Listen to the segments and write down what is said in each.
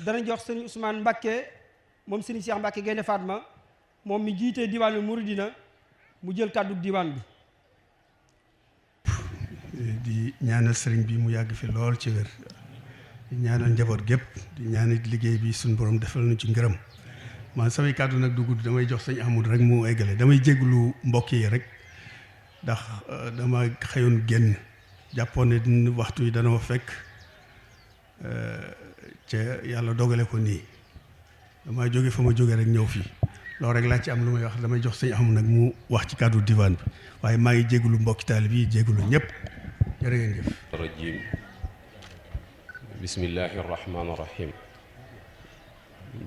dana jox sëriñ Ousmane Mbakke moom sëriñ Cheikh Mbakke Gaynde Fatma moom mi jiitee diwaanu Muridina mu jël kàddu diwaan bi. di ñaanal sëriñ bi mu yàgg fi lool ci wér di ñaanal njaboot gépp di ñaanal liggéey bi suñu borom defal nu ci ngërëm man samay kàddu nag du gudd damay jox sëñ Ahmad rek mu eggale damay jégalu mbokk yi rek ndax dama xëyoon génn jàppoon ne waxtu yi dana ma fekk ca yàlla dogale ko nii dama jóge fa ma jóge rek ñëw fii loolu rek laa ci am lu may wax damay jox sëñ Ahmad nag mu wax ci kàddu diwaan bi waaye maa ngi jégalu mbokki taalibe yi jégalu ñëpp jërë ngeen jëf. rajim bismillahi rahmaani rahim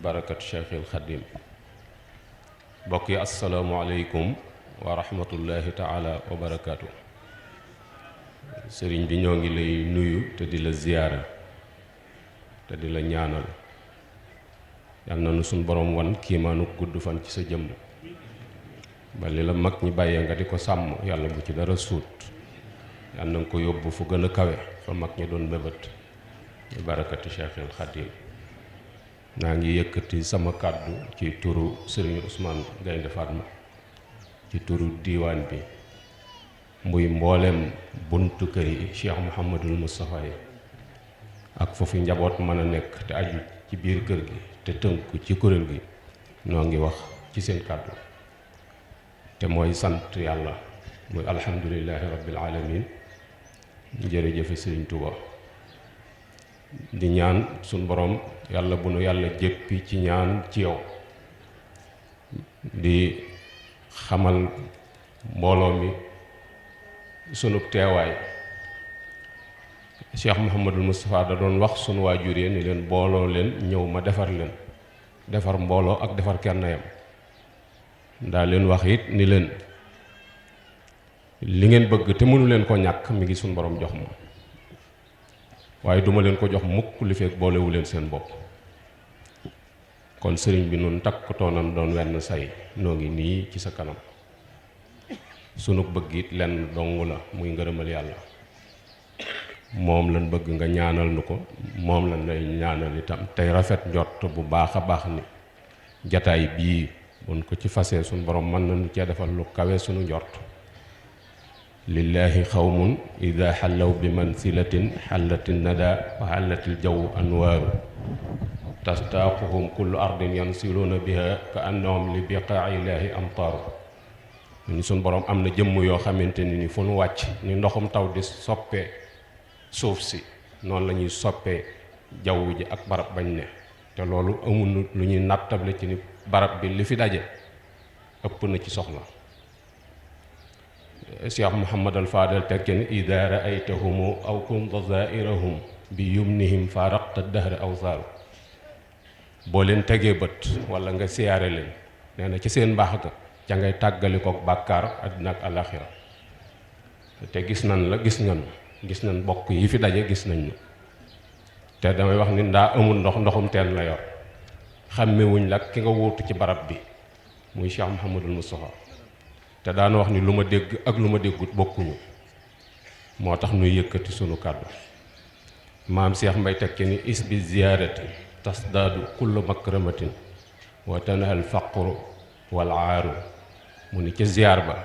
barakat Cheikhil Xadim mbokk yi asalaamualeykum wa rahmatullahi taala wa barakaatu. sëriñ bi ñoo ngi lay nuyu te di la ziyaara te di la ñaanal yal na nu suñ borom wan kiimaanu gudd fan ci sa jëmm ba li la mag ñi bàyyee nga di ko sàmm yàlla bu ci dara suut yal na nga ko yóbbu fu gën a kawe fa mag ñi doon mébét bi barakati Cheikhil Xadim naa ngi yëkkati sama kàddu ci turu sëriñ Ousmane Gaynde Fatma ci turu diiwaan bi muy mbooleem buntu kër yi Cheikh Mouhamadul Moustapha yi ak foofu njaboot mën a nekk te aju ci biir kër gi te tënku ci kuréel gi noo ngi wax ci seen kàddu te mooy sant yàlla muy alhamdulillahi rabbil alamin jërëjëfe sëriñ Tuuba di ñaan suñ borom yàlla bu nu yàlla jéppi ci ñaan ci yow di xamal mbooloo mi sunub teewaay Cheikh Mouhamadul Moustapha da doon wax sunu waajur yi ni leen booloo leen ñëw ma defar leen defar mbooloo ak defar kenn yam daa leen wax it ni leen li ngeen bëgg te mënu leen ko ñàkk mi ngi suñ borom jox ma waaye duma leen ko jox mukk li fekk boolewu leen seen bopp kon sëriñ bi nun takkutoonam doon wenn say noo ngi nii ci sa kanam sunu bëgg it lenn dong la muy ngërëmal yàlla moom lañ bëgg nga ñaanal nu ko moom lañ lay ñaanal itam tey rafet njort bu baax a baax ni jataay bii buñ ko ci fasee suñ borom mën nañu cee defal lu kawe sunu njort lillahi xawmun ida xallaw bi mansilatin xallatin nada wa xallatil jaw anwaaru tastaaquhum kullu ardin yansiluuna biha ka annahum li biqaa'i llaahi amtaaru ni suñ borom am na jëmm yoo xamante ni fu nu wàcc ni ndoxum taw di soppee suuf si noonu la ñuy soppee jaww ji ak barab bañ ne te loolu amul lu ñuy nattable ci ni barab bi li fi daje ëpp na ci soxla Cheikh Mouhamad al Fadal tekki ni ida raaytahumu aw kunta zairahum bi yumnihim faraqta dahra awsaaru boo leen tegee bët wala nga siyaare leen nee na ci seen mbaax ga ca ngay tàggali kook bàkkaar àddina ak alaxira te gis nañ la gis nañ bokk yi fi daje gis nañ ñu te damay wax ni ndaa amul ndoxum teen la yor xàmmewuñ la ki nga wuutu ci barab bi muy Cheikh Mouhamadul Moustapha te daana wax ni lu ma dégg ak lu ma déggut bokkuñu moo tax nuy yëkkati sunu kàddu maam Cheikh Mbay tekki ni is bi ziyaarati tasdaadu kullu makramatin wa tanahal faqru wal aaru mu ni ci ziyaar ba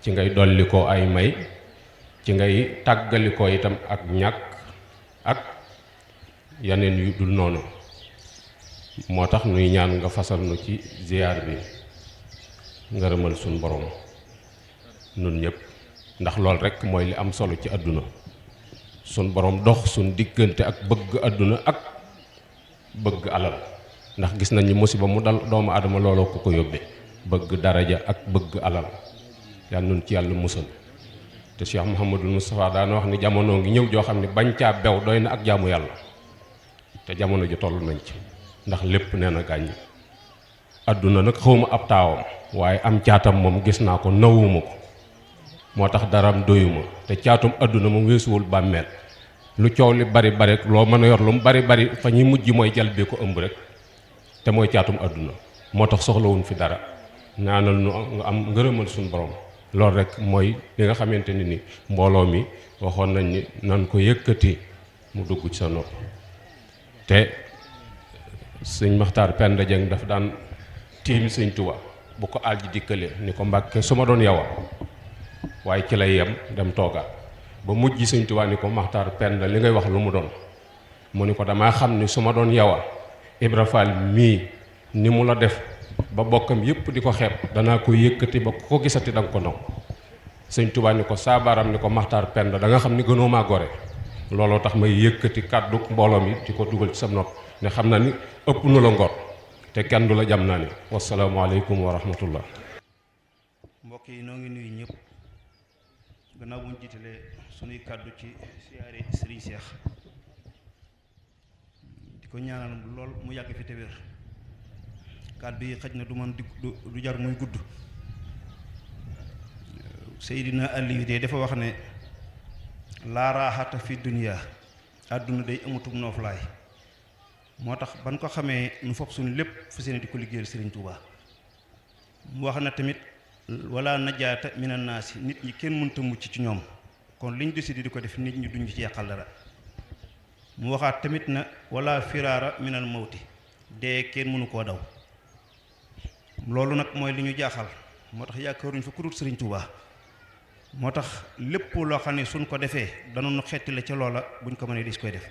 ci ngay dolli ko ay may ci ngay tàggali ko itam ak ñàkk ak yeneen yu dul noonu moo tax nuy ñaan nga fasal nu ci ziyaar bi ngërëmal suñ borom nun ñëpp ndax lool rekk mooy li am solo ci àdduna suñ borom dox suñ diggante ak bëgg àdduna ak bëgg alal ndax gis nañ ni musiba mu dal doomu aadama looloo ko yóbbee bëgg daraja ak bëgg alal yàlla nun ci yàlla musal te Cheikh Mouhamadul Moustapha daana wax ni jamono ngi ñëw joo xam ne bañ caa bew doy na ak jaamu yàlla te jamono ju toll nañ ci ndax lépp nee na gàññ àdduna nag xawma ab taawam waaye am caatam moom gis naa ko nawuma ko moo tax daram doyuma te caatum àdduna moom weesuwul bàmmeel lu coow li bari bari loo mën a yor lu mu bari bari fa ñuy mujj mooy jal bi ko ëmb rek te mooy caatum àdduna moo tax soxlawuñ fi dara ñaanal nu nga am ngërëmal suñu borom loolu rek mooy li nga xamante ni mbooloo mi waxoon nañ ni nan ko yëkkati mu dugg ci sa nopp te sëñ Maxtaar Penda Jeng daf daan tiim sëñ Tuubaa bu ko àll ji dikkalee ni ko Mbàkke su ma doon yawa waaye ci lay yem dem toogaat ba mujj sëñ Tuubaa ni ko Maxtaar Penda li ngay wax lu mu doon mu ni ko damaa xam ni su ma doon yawa Ibra Fall mii ni mu la def ba bokkam yépp di ko xeeb danaa ko yëkkati ba ko gisati danga ko naw sëñ Tuubaa ni ko saabaaram ni ko Maxtaar Penda da nga xam ni gënoo maa gore looloo tax may yëkkati kàddu mbooloo mi di ko dugal ci sa nopp ne xam na ni ëpp nu la ngor te kenn du la jam naa ni wasalaamaaleykum wa rahmatullah. mbokk yi noo ngi nuyu ñëpp gannaaw bu ñu jiitalee sunuy kàddu ci siyaare Serigne Cheikh di ko ñaanal lool mu yàgg fi te wér kàddu yi xëj na du man du jar muy gudd. Seydina Aliyu de dafa wax ne laa raaxata fi dunya àdduna day amatum nooflaay moo tax ban ko xamee nu fopp suñu lépp fu seen di ko liggéeyal Serigne Touba mu wax na tamit wala najaata minan naasi nit ñi kenn mënta mucc ci ñoom kon liñ décidé di ko def nit ñi duñ ci yàqal dara mu waxaat tamit na wala firaara minal mawti dee kenn mënu koo daw loolu nag mooy li ñu jaaxal moo tax yaakaaruñ fa ku dul Serigne Touba moo tax lépp loo xam ne suñ ko defee danoonu xetti la ca loola buñ ko mënee dis koy def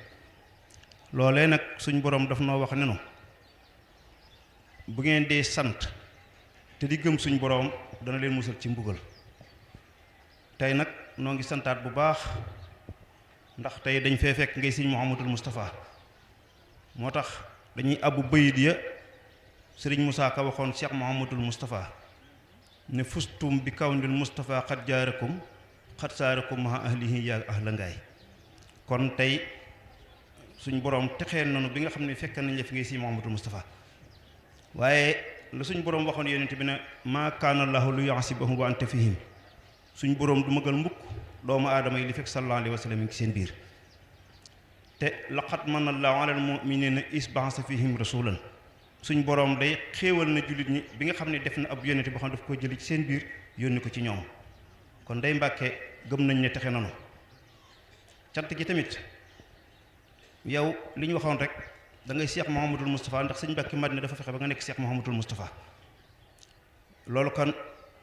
loolee nag suñ boroom daf noo wax ne nu bu ngeen dee sant te di gëm suñ boroom dana leen musal ci mbugal tey nag noo ngi santaat bu baax ndax tey dañ fee fekk ngay sëñ Mouhamadul Moustapha moo tax dañuy abbu bayit ya sëriñ Moussa Ka waxoon Cheikh Mouhamadul Moustapha ne fustum bi kawnil Moustapha xat jaarakum xat saarakum ma ahlihi yaa ahla ngaay kon tey suñ boroom texeel nanu bi nga xam ne fekk nañ la fi ngay si Muhammadul Moustapha waaye la suñ boroom waxoon yonent bi ne maa kaana llaahu li yu'azzibahum wa anta fihim suñ boroom du magal mbukk doomu aadama yi li fekk sallallahu alayhi wa sallam ngi seen biir te laqad manna llaahu alal mu'miniina iz ba'asa fihim rasuulan suñ boroom day xéewal na jullit ñi bi nga xam ne def na ab yonent boo xam ne daf ko jëli ci seen biir yónni ko ci ñoom kon day Mbàkke gëm nañ ne texe nanu cant gi tamit yow li ñu waxoon rek da ngay Cheikh Mouhamadul Moustapha ndax sëñ Mbàkke Madina dafa fexe ba nga nekk Cheikh Mouhamadul Moustapha loolu kan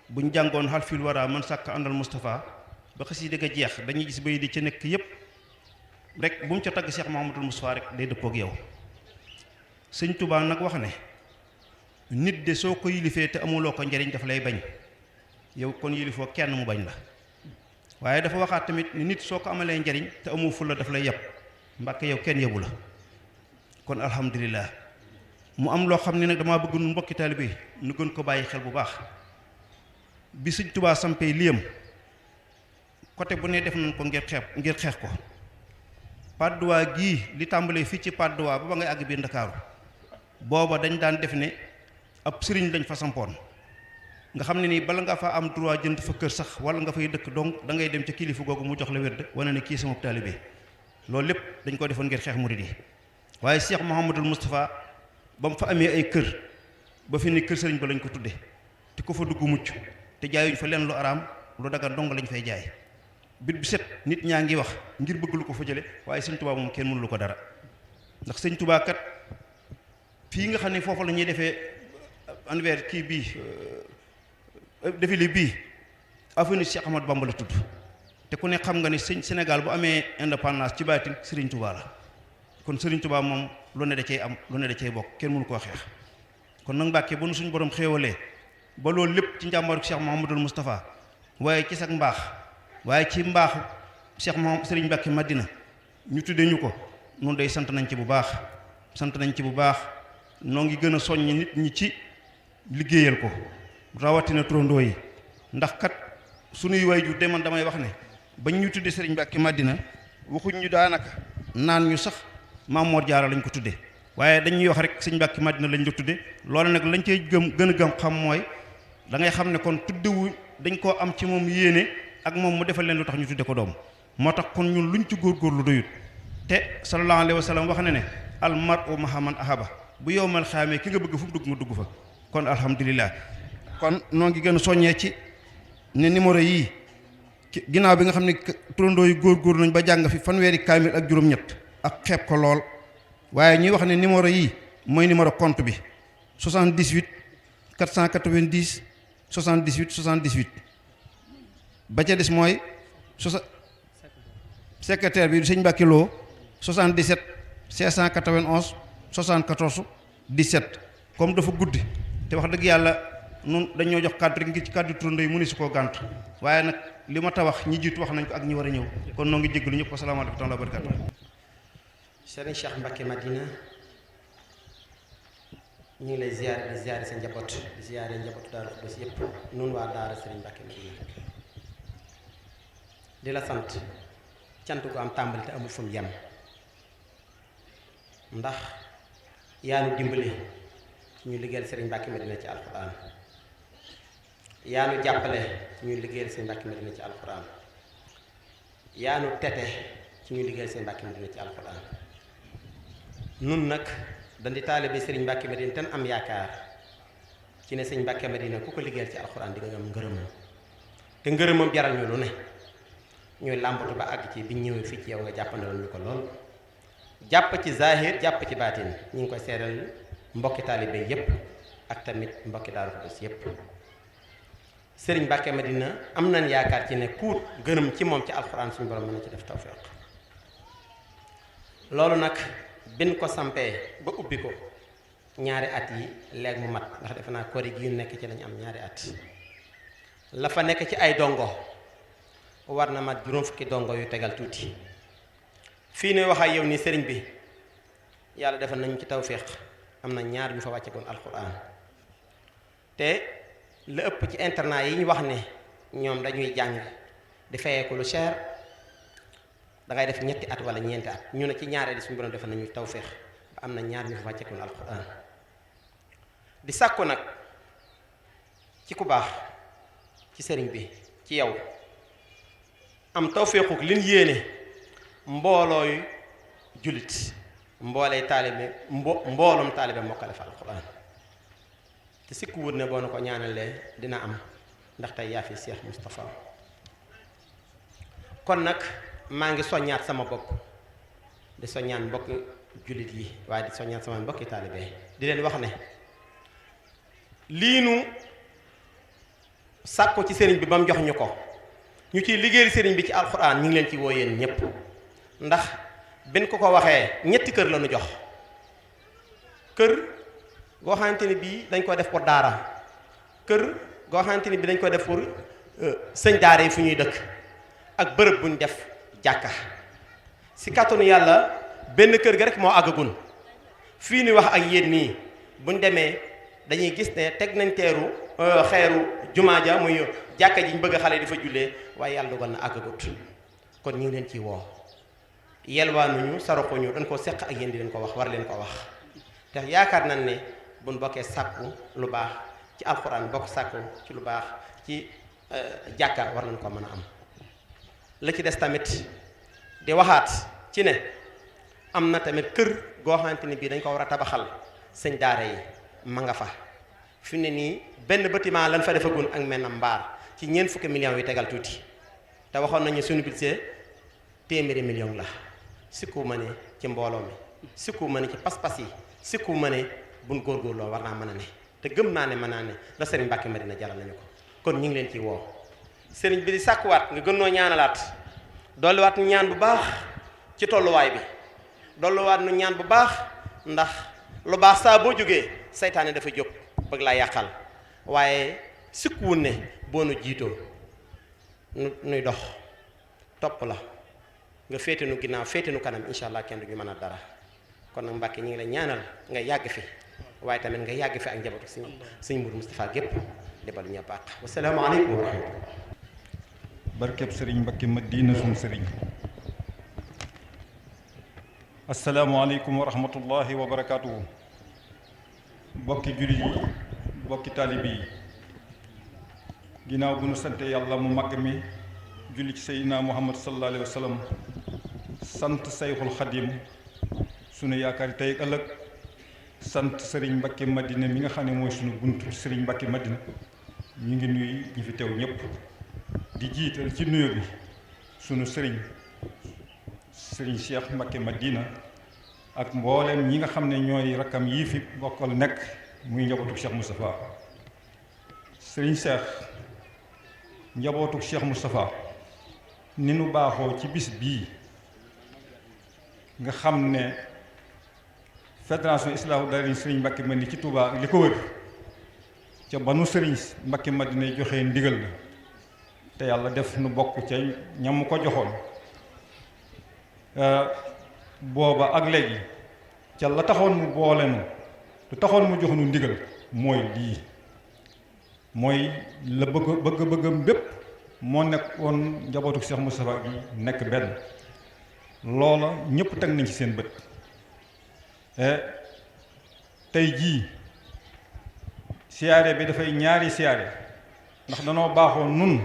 buñ jàngoon xal fil wara man sàkk àndal Moustapha ba xas yi dëgg a jeex dañuy gis bay di ca nekk yépp rek bu mu ca tagg Cheikh Mouhamadul Moustapha rek day dëppoog yow sëñ Touba nag wax ne nit de soo ko yilifee te amuloo ko njariñ daf lay bañ yow kon yilifoo kenn mu bañ la waaye dafa waxaat tamit ni nit soo ko amalee njariñ te amoo fulla daf lay yab Mbàkke yow kenn yebu la kon alhamdulilah mu am loo xam ne nag damaa bëgg nu mbokki taalibe nu gën ko bàyyi xel bu baax bi sëñ Touba sampee liyam côté bu ne def nañ ko ngir xeex ko Patte d'Oie gii li tàmbalee fii ci Patte d'Oie ba ngay àgg biir Ndakaaru booba dañ daan def ne ab sëriñ lañ fa sampoon nga xam ne nii bala nga fa am droit jënd fa kër sax wala nga fay dëkk donc da ngay dem ca kilifa googu mu jox la wérd wane ne kii sama taalibe loolu lépp dañ ko defoon ngir xeex murid yi waaye Cheikh Mouhamadul Moustapha ba mu fa amee ay kër ba fi ni kër sëriñ ba lañ ko tudde te ko fa dugg mucc te jaayuñ fa leen lu araam lu dagan dong lañ fay jaay bit bi set nit ñaa ngi wax ngir bëgg lu ko fa jële waaye sëñ Touba moom kenn mënulu ko dara ndax sëñ Touba kat fii nga xam ne foofu la ñuy defee anniversaire kii bii défilé bii avenue Cheikh Ahmadou Bamba la tudd te ku ne xam nga ni Sénégal bu amee indépendance ci baatin Serigne Touba la kon Serigne Touba moom lu ne da cay am lu ne da cay bokk kenn mënu koo xeex kon nag Mbàkke bu nu suñu borom xéewalee ba loolu lépp ci njàmbaaru Cheikh Mouhamadul Moustapha waaye ci sag mbaax waaye ci mbaaxu Cheikh Mouhamad Serigne Mbàkke Madina ñu tuddee ñu ko noonu day sant nañ ci bu baax noo ngi gën a soññ nit ñi ci liggéeyal ko rawatina turandoo yi ndax kat sunuy waajur de man damay wax ne bañ ñu tudde Serigne Mbàkke Madina waxuñ ñu daanaka naan ñu sax Maam Mor Jaara lañ ko tudde waaye dañuy wax rek Serigne Mbàkke Madina lañ la tudde loolu nag lañ cey gën a gëm xam mooy da ngay xam ne kon tuddewu dañ koo am ci moom yéene ak moom mu defal leen lu tax ñu tudde ko doom moo tax kon ñun luñ ci góorgóorlu doyut te sallallahu alayhi wa sallam wax na ne al mar'u ma'a man ahaba bu yowmal xaamee ki nga bëgg fu mu dugg nga dugg fa kon alhamdulilah kon noo ngi gën a soññee ci ne numéro yii ginnaaw bi nga xam ne turandoo yu góor nañ ba jàng fi fanweeri kaamil ak juróom-ñett ak xeeb ko lool waaye ñuy wax ne numéro yii mooy numéro compte bi 78 490 78 78 ba ca des mooy secrétaire bi sëñ Mbàkke Lo 77 591 74 17 comme dafa guddi te wax dëgg yàlla nun dañoo jox kàddu rek ngir ci kàddu turandoo yi mu ni su koo gànt waaye nag li ma ta wax ñi jiitu wax nañ ko ak ñi war a ñëw kon noo ngi jéggalu ñëpp asalaamaaleykum wa barakaatu. Serigne Cheikh Mbacke Madina ñu ngi lay ziare di ziare sa njaboot di ziare njabootu Daaru Xudoos yëpp nun waa daara Serigne Mbacke Madina di la sant cant gu am tàmbali te amul fu mu yem ndax yaa nu dimbali ci ñu liggéeyal Serigne Mbacke Madina ci alxuraan yaa nu jàppale ci ñu liggéeyal Serigne Mbacke Madina ci alxuraan yaa nu tete ci ñu liggéeyal Serigne Mbacke Madina ci alxuraan nun nag dañ di taalibe Serigne Mbacke Madina ten am yaakaar ci ne Serigne Mbacke Madina ku ko liggéeyal ci alxuraan di nga am ngërëmam te ngërëmam jaral ñu lu ne ñuy làmbatu ba àgg ci biñ ñëwee fii ci yow nga jàppandaloon ñu ko lool jàpp ci zahir jàpp ci baatin ñu ngi koy seeral mbokki taalibe yépp ak tamit mbokki Daaru Xudoos yépp Serigne Mbacke Madina am nañ yaakaar ci ne kuut gërëm ci moom ci alxuraan suñu borom mën na ci def tawfiq loolu nag bin ko sampee ba ubbi ko ñaari at yi léegi mu mat ndax defe naa kori gi nekk ci lañu am ñaari at la fa nekk ci ay dongo war na mat juróom fukki dongo yu tegal tuuti fii nuy wax ak yow nii sëriñ bi yàlla defal nañu ci tawfiq am na ñaar ñu fa wàcce goon alxuraan te la ëpp ci internat yi ñu wax ne ñoom dañuy jàng di fayeeku lu cher dangay def ñetti at wala ñeenti at ñu ne ci ñaaree di suñu borom defal nañu tawfiq ba am na ñaar ñu fa wàcce goon alxuraan di sàkku nag ci ku baax ci sëriñ bi ci yow am tawfiquk liñ yéene mboolooy jullit mboolee taalibe mbooloom taalibe mokkale fa alxuraan te sikku wut ne boo na ko ñaanalee dina am ndax tey yaa fi Cheikh Moustapha kon nag maa ngi soññaat sama bopp di soññaat mbokk jullit yi waaye di soññaat sama mbokki taalibe di leen wax ne lii nu sàkku ci sëriñ bi ba mu jox ñu ko ñu ciy liggéeyal sëriñ bi ci alxuraan ñu ngi leen ci woo yéen ñépp ndax benn ko waxee ñetti kër la ñu jox kër goo xamante ni bii dañ ko def pour daara kër goo xamante ni bii dañ ko def pour sëñ daara yi fu ñuy dëkk ak bërëb buñ def jàkka si kàttanu yàlla benn kër ga rek moo àggagun fii ni wax ak yéen nii buñ demee dañuy gis ne teg nañ xeeru jumaa ja muy jàkka ji ñu bëgg xale di fa jullee waaye yàlla dogal na àggagut kon ñu ngi leen ciy woo yelwaanuñu saroxuñu dañ ko seq ak yéen di leen ko wax war leen ko wax te yaakaar nañ ne buñ bokkee sàkku lu baax ci alxuraan bokk sàkku ci lu baax ci jàkka war nañ ko mën a am la ci des tamit di waxaat ci ne am na tamit kër goo xamante ni bii dañ ko war a tabaxal sëñ daara yi ma nga fa fi ne nii benn bâtiment lan fa defagun ak menn mbaar ci ñeent fukki millions yu tegal tuuti te waxoon nañu suñu budget téeméeri million la sikku ma ne ci mbooloo mi sikku ma ne ci pas-pas yi sikku ma ne buñ góorgóorloo war naa mën a ne te gëm naa ne mën naa ne la sëriñ Mbacke Madina jaral nañu ko kon ñu ngi leen ciy woo sëriñ bi di sàkkuwaat nga gën noo ñaanalaat dolliwaat nu ñaan bu baax ci tolluwaay bi dolliwaat nu ñaan bu baax ndax lu baax saa boo jógee saytaane dafa jóg bëgg laa yàqal waaye sikkuwul ne boo nu jiitoo nuy dox topp la nga féete nu ginnaaw féete nu kanam incha allah kenn du ñu mën a dara kon nag Mbàkke ñu ngi la ñaanal nga yàgg fi waaye tamit nga yàgg fi ak njabootu sëñ Mourou Moustapha gépp di balu ñëpp àq wasalaamaaleykum wa rahmatullah barkeb sëriñ Mbacke Madina suñu sëriñ asalaamaaleykum wa rahmatullahi wa barakaatuhu bokki jullit yi bokki taalibi yi ginnaaw bu nu sante yàlla mu mag mi julli ci seydina muhammad sallallahu alayhi wa sallam sant sayxul xadim sunu yaakaar tey ëllëg sant sëriñ Mbacke Madina mi nga xam ne mooy sunu buntu sëriñ Mbacke Madina ñu ngi nuyu ñi fi teew ñëpp di jiital ci nuyo bi sunu sëriñ Cheikh Mbacke Madina ak mboolem ñi nga xam ne ñooy rakkam yii fi bokkal nekk muy njabootu Cheikh Moustapha. Serigne Cheikh, njabootu Cheikh Moustapha ni nu baaxoo ci bis bii nga xam ne fédération Islaahu Daarayni Serigne Mbacké Madina ci Touba ak li ko wër ca ba nu Serigne Mbacké Madina joxe ndigal la te yàlla def nu bokk ca ñam ko joxoon booba ak léegi ca la taxoon mu boole nu lu taxoon mu jox nu ndigal mooy lii mooy la bëggam bépp moo nekkoon njabootu Cheikh Moustapha gi nekk benn loola ñëpp teg nañ ci seen bët tey jii siyaare bi dafay ñaari siyaare ndax danoo baaxoo nun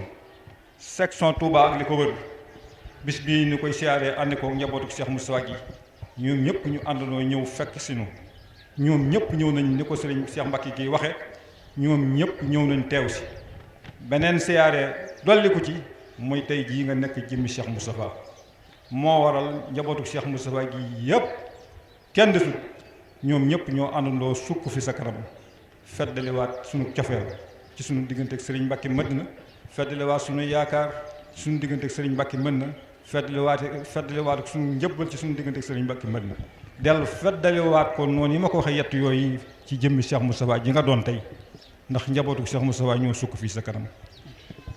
section Touba ak li ko wër bis bii ni koy siyaare ànd ko njabootu Cheikh Moustapha gi ñoom ñëpp ñu àndandoo ñëw fekk sinu ñoom ñëpp ñëw nañ ni ko sëriñ Cheikh Mbacké gi waxe ñoom ñëpp ñëw nañ teew si beneen siyaare dolli ko ci mooy tey jii nga nekk jëmmi Cheikh Moustapha moo waral njabootu Cheikh Moustapha gi yëpp kenn desut ñoom ñëpp ñoo àndandoo sukk fi sa kanam feddaliwaat sunu cofeel ci sunu diggante ak sëriñ Mbacké Madina feddaliwaat sunu yaakaar sunu diggante ak sëriñ Mbacké Madina feddaliwaat ak sunu njëbbal ci sunu diggante ak sëriñ Mbacké Madina dellu feddaliwaat ko noonu yi ma ko waxee yett yooyu ci jëmmi Cheikh Moustapha ji nga doon tey ndax njabootu Cheikh Moustapha ñoo sukk fii sa kanam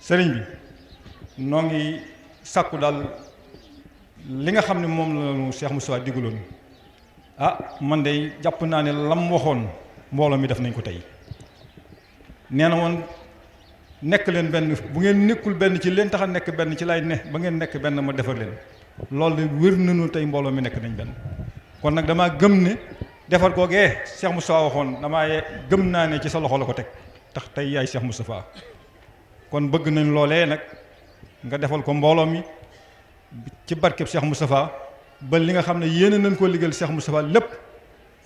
sëriñ bi noo ngi sàkku daal li nga xam ne moom la ñu Cheikh Moustapha digaloon man de jàpp naa ne lam waxoon mbooloo mi def nañ ko tey nee na woon nekk leen benn bu ngeen nekkul benn ci leen tax a nekk benn ci lay ne ba ngeen nekk benn ma defar leen loolu de wér nañu tey mbooloo mi nekk nañ benn kon nag damaa gëm ne defar googee Cheikh Moustapha waxoon damaa gëm naa ne ci sa loxo la ko teg tax tey yaay Cheikh Moustapha kon bëgg nañ loolee nag nga defal ko mbooloo mi ci barkeb Cheikh Moustapha ba li nga xam ne yéene nañ koo liggéeyal Cheikh Moustapha lépp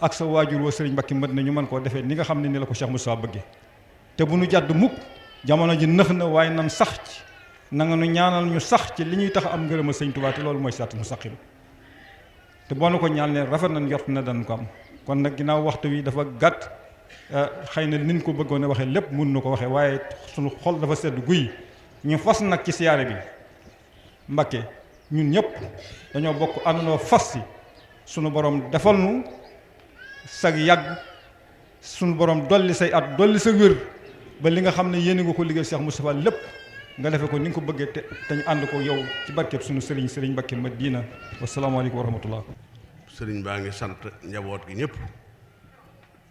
ak sa waajur wa Serigne Mbacké Madina ñu mën koo defee ni nga xam ne ni la ko Cheikh Moustapha bëggee te bu nu jàdd mukk jamono ji nëx na waaye nan sax ci na nga nu ñaanal ñu sax ci li ñuy tax am ngërëma Sëñ Tuubaa te loolu mooy siraatal mustaqiim te boo na ko ñaan ne rafet nañ njort na dañ ko am kon nag ginnaaw waxtu wi dafa gàtt xëy na niñ ko bëggoon a waxee lépp mun na ko waxee waaye sunu xol dafa sedd guy ñu fas nag ci siyaare bi Mbacké ñun ñëpp dañoo bokk àndandoo fas si sunu borom defal nu sag yàgg sunu borom dolli say at dolli sa wér ba li nga xam ne yéene nga ko liggéey Cheikh Moustapha lépp nga defe ko ni nga ko bëggee te ñu ànd ko yow ci barkeb sunu sëriñ Mbacké Madina wasalaamaaleykum wa rahmatullah. sëriñ baa ngi sant njaboot gi ñëpp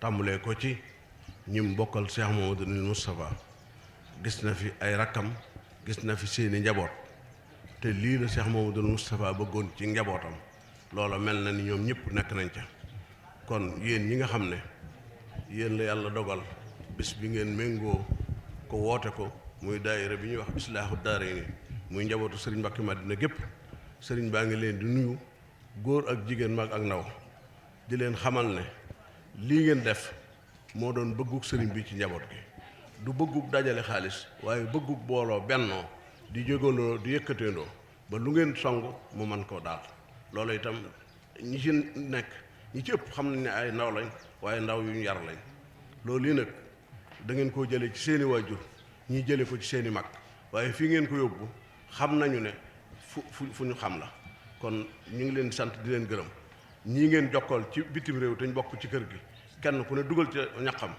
tàmbalee ko ci ñim bokkal Cheikh Mouhamadoul Moustapha gis na fi ay rakkam gis na fi seeni njaboot te lii la Cheikh Mouhamadoul Moustapha bëggoon ci njabootam loola mel na ni ñoom ñëpp nekk nañ ca kon yéen ñi nga xam ne yéen la yàlla dogal bis bi ngeen méngoo ko woote ko muy daayira bi ñuy wax Islaahu Daarayni muy njabootu sëriñ Mbacké Madina gépp sëriñ baa ngi leen di nuyu góor ak jigéen mag ak ndaw di leen xamal ne lii ngeen def moo doon bëggug sëriñ bi ci njaboot gi du bëggug dajale xaalis waaye bëggug booloo bennoo di jógandoo di yëkkateendoo ba lu ngeen song mu mën koo daal loolu itam ñi ci nekk ñi ci ëpp xam nañ ne ay ndaw lañ waaye ndaw yu ñu yar lañ loolu yi nag da ngeen koo jëlee ci seeni waajur ñi jële ko ci seeni mag waaye fii ngeen ko yóbbu xam nañu ne fu ñu xam la kon ñu ngi leen sant di leen gërëm ñii ngeen jokkool ci bitim réew te ñu bokk ci kër gi kenn ku ne dugal ci ñaqam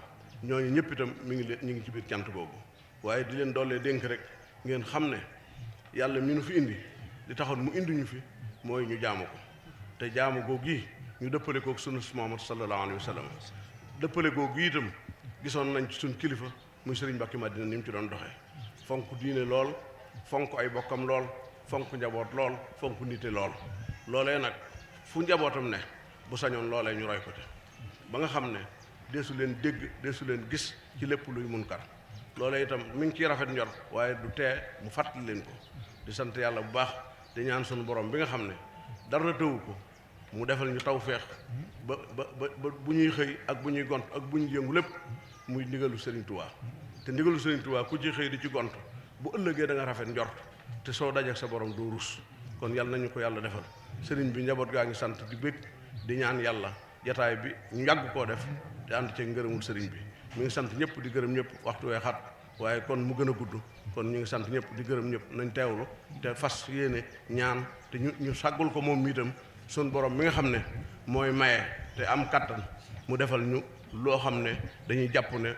ñooñu ñëpp itam mi ngi leen ñu ngi ci biir cant boobu waaye di leen doolee dénk rek ngeen xam ne yàlla mi nu fi indi li taxoon mu indi ñu fi mooy ñu jaamu ko te jaamu googu yi ñu dëppale kook sunu Muhammad sallallahu alayhi wa sallam dëppale googu yi itam gisoon nañ ci suñ kilifa muy sëriñ Mbacké Madina ni mu ci doon doxee fonk diine lool fonk ay bokkam lool fonk njaboot lool fonk nite lool loolee nag fu njabootam ne bu sañoon loolee ñu roy ko ci ba nga xam ne deesu leen dégg deesu leen gis ci lépp luy munkar loolee itam mi ngi ciy rafet njort waaye du tee mu fàttali leen ko di sant yàlla bu baax di ñaan sunu borom bi nga xam ne dara tëwu ko mu defal ñu tawfeex ba bu ñuy xëy ak bu ñuy gont ak bu ñuy yëngu lépp muy ndigalu Serigne Touba te ndigalu Serigne Touba ku ci xëy di ci gont bu ëllëgee da nga rafet njort te soo dajeek sa borom doo rus kon yàlla nañu ko yàlla defal Serigne bi njaboot gaa ngi sant di bég di ñaan yàlla jataay bi ñu yàgg koo def te ànd ci ngërëmul sëriñ bi mi ngi sant ñëpp di gërëm ñëpp waxtu wee xat waaye kon mu gën a gudd kon ñu ngi sant ñëpp di gërëm ñëpp nañ teewlu te fas yéene ñaan te ñu sàggul ko moom itam sun borom mi nga xam ne mooy maye te am kattan mu defal ñu loo xam ne dañuy jàpp ne